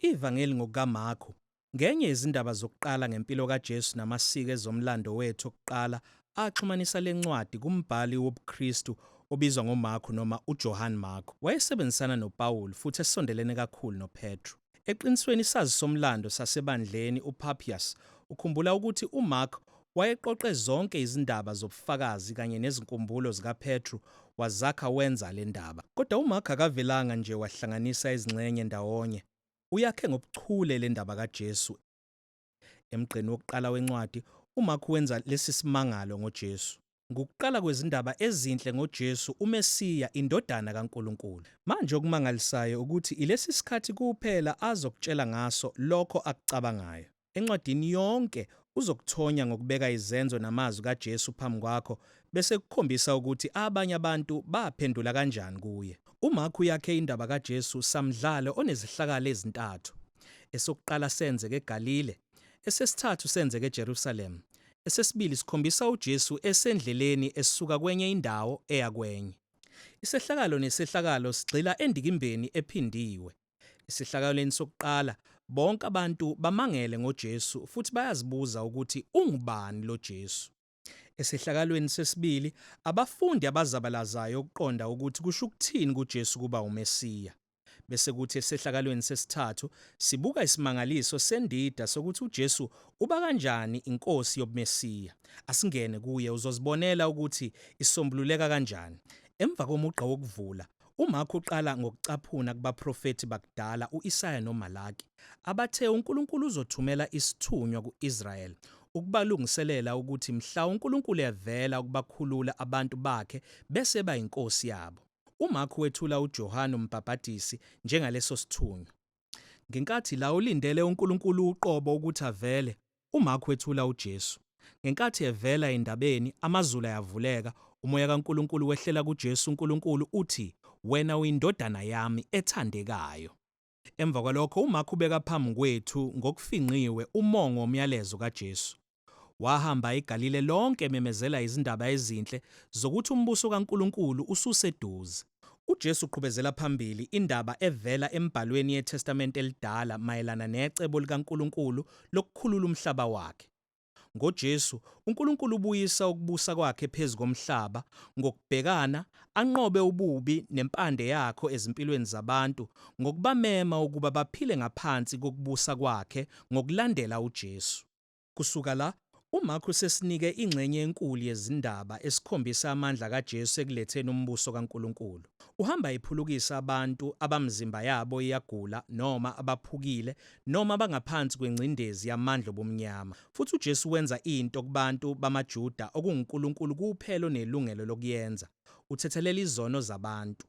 Ivangeli ngokukaMarku ngenye yezindaba zokuqala ngempilo kaJesu namasiko ezomlando wethu okuqala axhumanisa lencwadi kumbhali wobuKristu obizwa ngoMarku noma uJohn Marko. Wayesebenzisana noPawulu futhi esondelene kakhulu noPetru. Eqinisweni isazi somlando sasebandleni uPapias ukhumbula ukuthi uMark wayeqoqe zonke izindaba zobufakazi kanye nezinkumbulo zikaPetru wazakha wenza le ndaba. Kodwa uMark akavelanga nje wahlanganisa izingxenye ndawonye. Uyakhe ngobuchule le ndaba kaJesu. Emgqeni wokuqala wencwadi, uMark wenza lesi simangalo ngoJesu. Ngukuqala kwezindaba ezinhle ngoJesu uMesiya, iNdodana kaNkulunkulu. Manje okumangalisayo ukuthi ilesi sikhathi kuphela azokutshela ngaso lokho akucabangayo. Encwadini yonke uzokuthonya ngokubeka izenzo namazwi kaJesu phambi kwakho bese kukhombisa ukuthi abanye abantu baphendula kanjani kuye. UMark uyakhe indaba kaJesu samdlalo onezihlakalo ezintathu. Esokuqala senzeke eGalile, esesithathu senzeke eJerusalem, esesibili sikhombisa uJesu esendleleni esuka kwenye indawo eya kwenye. Isehlakalo nesehlakalo sigxila endikimbeni ephindiwe. Esehlakalweni sokuqala, bonke abantu bamangele ngoJesu futhi bayazibuza ukuthi ungubani lo Jesu. Esehlakalweni sesibili, abafundi abazabalazayo ukuqonda ukuthi kusho ukuthini kuJesu kuba uMesiya. Bese kuthi esehlakalweni sesithathu, sibuka isimangaliso sendida sokuthi uJesu uba kanjani inkosi yobuMesiya. Asingene kuye uzozibonela ukuthi isombululeka kanjani. Emva komugqa wokuvula, uMark uqala ngokucaphuna kubaprofethi bakudala uIsaya noMalaki, abathe uNkulunkulu uzothumela isithunywa kuIsrael ukubalungiselela ukuthi mhla uNkulunkulu evela ukubakhulula abantu bakhe bese eba inkosi yabo. UMark wethula uJohane uMbhabhadisi njengaleso sithunywa. Ngenkathi la ulindele uNkulunkulu uqobo ukuthi avele, uMark wethula uJesu. Ngenkathi evela endabeni, amazulu ayavuleka, umoya kaNkulunkulu wehlela kuJesu uNkulunkulu uthi, "Wena uyindodana yami ethandekayo." Emva kwalokho uMark ubeka phambi kwethu ngokufingqiwe umongo womyalezo kaJesu. Wahamba iGalile lonke ememezela izindaba ezinhle zokuthi umbuso kaNkulunkulu ususeduze. UJesu uqhubezela phambili indaba evela embhalweni yeTestamente Elidala mayelana necebo likaNkulunkulu lokukhulula umhlaba wakhe. NgoJesu, uNkulunkulu ubuyisa ukubusa kwakhe phezu komhlaba ngokubhekana, anqobe ububi nempande yakho ezimpilweni zabantu ngokubamema ukuba baphile ngaphansi kokubusa kwakhe ngokulandela uJesu. Kusuka la, uMarku usesinike ingxenye enkulu yezindaba esikhombisa amandla kaJesu ekuletheni umbuso kaNkulunkulu. Uhamba ephulukisa abantu abamzimba yabo iyagula noma abaphukile noma abangaphansi kwengcindezi yamandla obumnyama. Futhi uJesu wenza into kubantu bamaJuda okunguNkulunkulu kuphela onelungelo lokuyenza, uthethelela izono zabantu.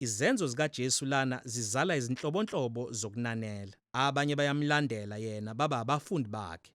Izenzo zikaJesu lana zizala izinhlobonhlobo zokunanela. Abanye bayamlandela yena baba abafundi bakhe.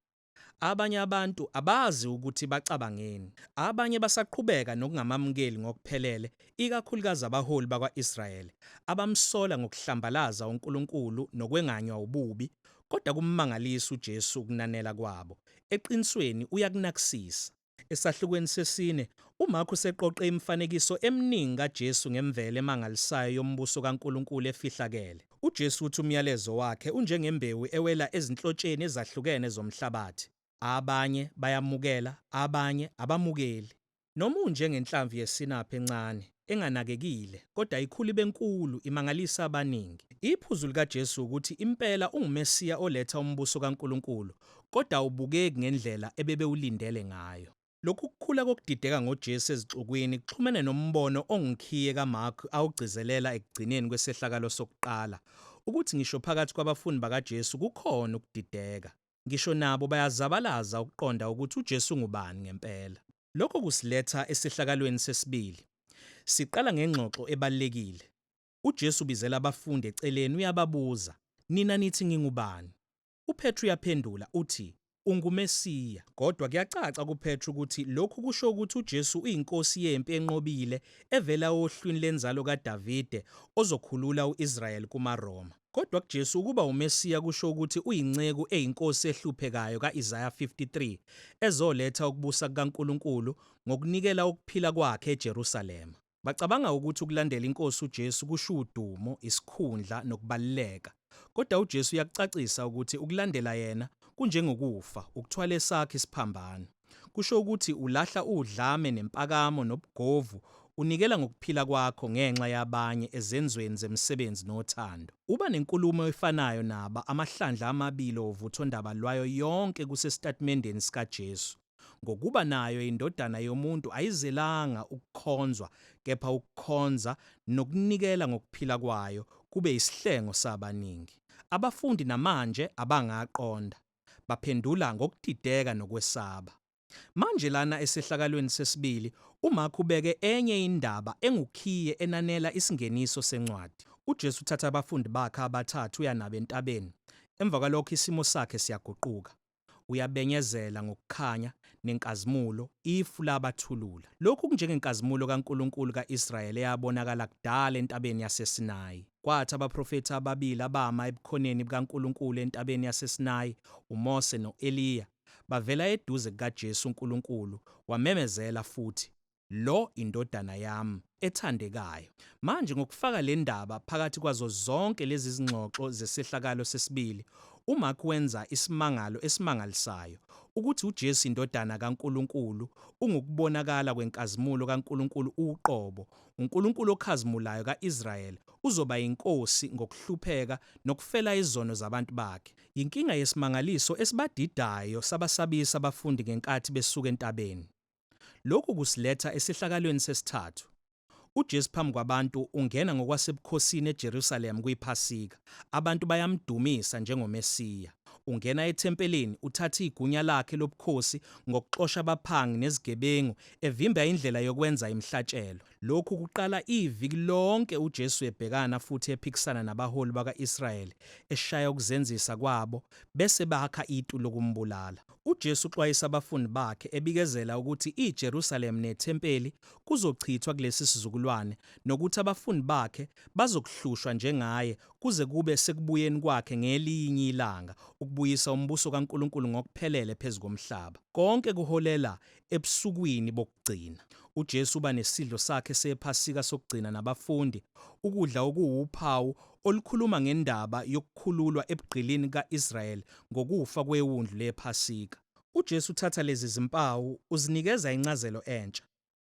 Abanye abantu abazi ukuthi bacabangeni. Abanye basaqhubeka nokungamamukeli ngokuphelele, ikakhulukazi abaholi bakwa-Israyeli, abamsola ngokuhlambalaza uNkulunkulu nokwenganywa ububi, kodwa kummangalisa uJesu ukunanela kwabo. Eqinisweni uyakunakisisa. Esahlukweni sesine, uMarku useqoqe imifanekiso eminingi kaJesu ngemvelo emangalisayo yombuso kaNkulunkulu efihlakele. UJesu uthi umyalezo wakhe unjengembewu ewela ezinhlotsheni ezahlukene zomhlabathi. Abanye bayamukela, abanye abamukeli. Noma unjengenhlamvu yesinaphi encane, enganakekile, kodwa ikhula ibe nkulu, imangalisa abaningi. Iphuzu likaJesu ukuthi impela unguMesiya oletha umbuso kaNkulunkulu, kodwa awubukeki ngendlela ebebewulindele ngayo. Lokhu kukhula kokudideka ngoJesu ezixukwini kuxhumene nombono ongukhiye kaMark awugcizelela ekugcineni kwesehlakalo sokuqala, ukuthi ngisho phakathi kwabafundi bakaJesu kukhona ukudideka. Ngisho nabo bayazabalaza ukuqonda ukuthi uJesu ungubani ngempela. Lokho kusiletha esehlakalweni sesibili. Siqala ngengxoxo ebalulekile. UJesu ubizela abafundi eceleni uyababuza, Nina nithi ngingubani? UPetru uyaphendula uthi, UnguMesiya. Kodwa kuyacaca kuPetru ukuthi lokhu kusho ukuthi uJesu uyinkosi yempi enqobile evela ohlwini lenzalo kaDavide ozokhulula u-Israyeli kumaRoma. Kodwa kuJesu ukuba uMesiya kusho ukuthi uyinceku eyinkosi ehluphekayo ka-Isaya 53 ezoletha ukubusa kukaNkulunkulu ngokunikela ukuphila kwakhe eJerusalema. Bacabanga ukuthi ukulandela iNkosi uJesu kusho udumo, isikhundla nokubaluleka. Kodwa uJesu uyakucacisa ukuthi ukulandela yena kunjengokufa, ukuthwala esakhe isiphambano. Kusho ukuthi ulahla udlame nempakamo nobugovu, unikela ngokuphila kwakho ngenxa yabanye ezenzweni zemisebenzi nothando. Uba nenkulumo efanayo naba amahlandla amabili ovuthondaba lwayo yonke kusesitatimendeni sikaJesu. Ngokuba nayo iNdodana yomuntu ayizelanga ukukhonzwa kepha ukukhonza nokunikela ngokuphila kwayo kube isihlengo sabaningi. Abafundi namanje abangaqonda. Baphendula ngokudideka nokwesaba. Manje lana esehlakalweni sesibili, uMark ubeke enye indaba engukhiye enanela isingeniso sencwadi. UJesu uthatha abafundi bakhe abathathu uya nabo entabeni. Emva kwalokho isimo sakhe siyaguquka. Uyabenyezela ngokukhanya nenkazimulo, ifu labathulula. Lokhu kunjengenkazimulo kaNkulunkulu ka-Israyeli eyabonakala kudala entabeni yaseSinayi. Kwathi abaprofethi ababili abama ebukhoneni bukaNkulunkulu entabeni yaseSinayi, uMose no-Eliya, bavela eduze kukaJesu uNkulunkulu wamemezela futhi, Lo iNdodana yami ethandekayo. Manje ngokufaka le ndaba phakathi kwazo zonke lezi zingxoxo zesehlakalo sesibili, uMark wenza isimangalo esimangalisayo, ukuthi uJesu iNdodana kaNkulunkulu ungukubonakala kwenkazimulo kaNkulunkulu uqobo, uNkulunkulu okhazimulayo ka-Israyeli uzoba yinkosi ngokuhlupheka nokufela izono zabantu bakhe. Yinkinga yesimangaliso esibadidayo sabasabisa abafundi ngenkathi besuka entabeni. Lokhu kusiletha esehlakalweni sesithathu. UJesu phambi kwabantu ungena ngokwasebukhosini eJerusalem kwiPhasika. Abantu bayamdumisa njengoMesiya. Ungena ethempelini, uthatha igunya lakhe lobukhosi ngokuxosha abaphangi nezigebengu, evimba indlela yokwenza imihlatshelo. Lokhu kuqala iviki lonke uJesu ebhekana futhi ephikisana nabaholi bakwa-Israyeli, eshaya ukuzenzisa kwabo bese bakha itu lokumbulala. UJesu uxwayisa abafundi bakhe ebikezela ukuthi iJerusalem nethempeli kuzochithwa kulesi sizukulwane nokuthi abafundi bakhe bazokuhlushwa njengaye kuze kube sekubuyeni kwakhe ngelinye ilanga ukubuyisa umbuso kaNkulunkulu ngokuphelele phezu komhlaba. Konke kuholela ebusukwini bokugcina. UJesu uba nesidlo sakhe sePhasika sokugcina nabafundi, ukudla okuwuphawu olukhuluma ngendaba yokukhululwa ebugqilini kuka-Israyeli ngokufa kwewundlu lePhasika. UJesu uthatha lezi zimpawu uzinikeza incazelo entsha.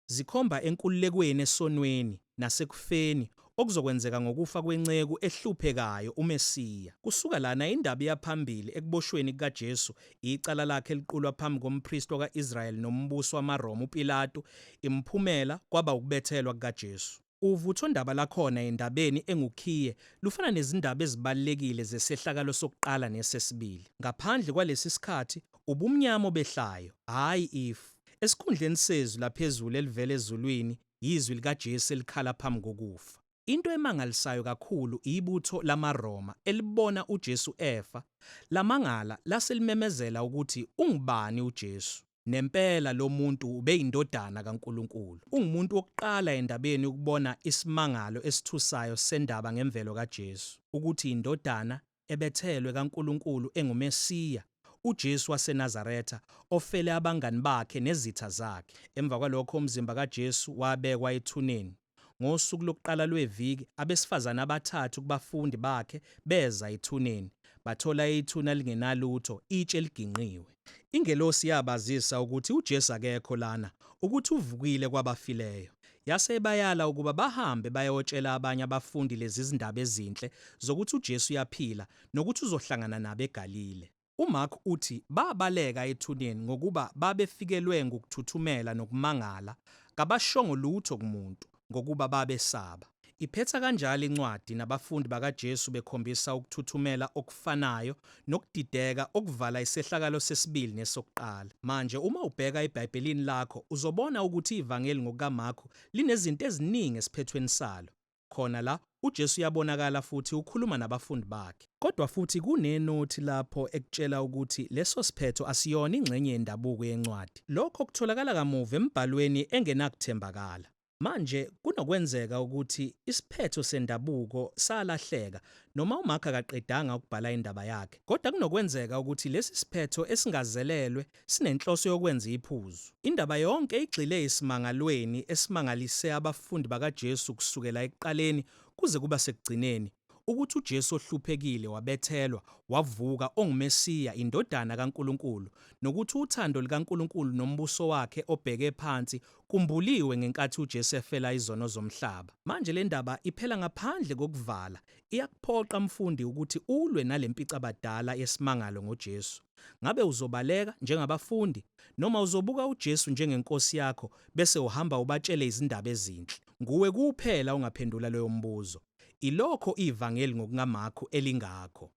Zikhomba enkululekweni esonweni nasekufeni okuzokwenzeka ngokufa kwenceku ehluphekayo uMesiya. Kusuka lana indaba iya phambili ekuboshweni kukaJesu, icala lakhe liqulwa phambi kompristi wakwa-Israyeli nombusi wamaRoma uPilatu, imiphumela kwaba ukubethelwa kukaJesu. Uvuthondaba lakhona endabeni engukhiye lufana nezindaba ezibalulekile zesehlakalo sokuqala nesesibili. Ngaphandle kwalesi sikhathi, ubumnyama obehlayo, hhayi ifu. Esikhundleni sezwi laphezulu elivela ezulwini, yizwi likaJesu elikhala phambi kokufa. Into emangalisayo kakhulu ibutho lamaRoma elibona uJesu efa, lamangala lase limemezela ukuthi ungubani uJesu. Nempela lo muntu ubeyiNdodana kaNkulunkulu. Ungumuntu wokuqala endabeni ukubona isimangalo esithusayo sendaba ngemvelo kaJesu, ukuthi iNdodana ebethelwe kaNkulunkulu enguMesiya, uJesu waseNazaretha, ofele abangani bakhe nezitha zakhe. Emva kwalokho umzimba kaJesu wabekwa ethuneni. Ngosuku lokuqala lweviki, abesifazane abathathu kubafundi bakhe beza ethuneni. Bathola ithuna lingenalutho, itshe liginqiwe. Ingelosi yabazisa ukuthi uJesu akekho lana, ukuthi uvukile kwabafileyo. Yase ibayala ukuba bahambe bayotshela abanye abafundi lezi zindaba ezinhle zokuthi uJesu uyaphila nokuthi uzohlangana nabo eGalile. UMark uthi babaleka ethuneni ngokuba babefikelwe ngukuthuthumela nokumangala, kabashongo lutho kumuntu, ngokuba babesaba. Iphetha kanjalo incwadi nabafundi bakaJesu bekhombisa ukuthuthumela okufanayo nokudideka okuvala isehlakalo sesibili nesokuqala. Manje uma ubheka eBhayibhelini lakho uzobona ukuthi iVangeli ngokukaMarku linezinto eziningi esiphethweni salo. Khona la, uJesu uyabonakala futhi ukhuluma nabafundi bakhe. Kodwa futhi kunenothi lapho ekutshela ukuthi leso siphetho asiyona ingxenye yendabuko yencwadi. Lokho kutholakala kamuva emibhalweni engenakuthembakala. Manje kunokwenzeka ukuthi isiphetho sendabuko salahleka noma uMark akaqedanga ukubhala indaba yakhe. Kodwa kunokwenzeka ukuthi lesi siphetho esingazelelwe sinenhloso yokwenza iphuzu. Indaba yonke igxile esimangalweni esimangalise abafundi bakaJesu kusukela ekuqaleni kuze kuba sekugcineni, ukuthi uJesu ohluphekile wabethelwa, wavuka onguMesiya, iNdodana kaNkulunkulu, nokuthi uthando lukaNkulunkulu nombuso wakhe obheke phansi kumbuliwe ngenkathi uJesu efela izono zomhlaba. Manje le ndaba iphela ngaphandle kokuvala, iyakuphoqa mfundi ukuthi ulwe nale mpicabadala yesimangalo ngoJesu. Ngabe uzobaleka njengabafundi noma uzobuka uJesu njengeNkosi yakho bese uhamba ubatshele izindaba ezinhle? Nguwe kuphela ongaphendula loyo mbuzo. Ilokho ivangeli ngokukaMarku elingakho.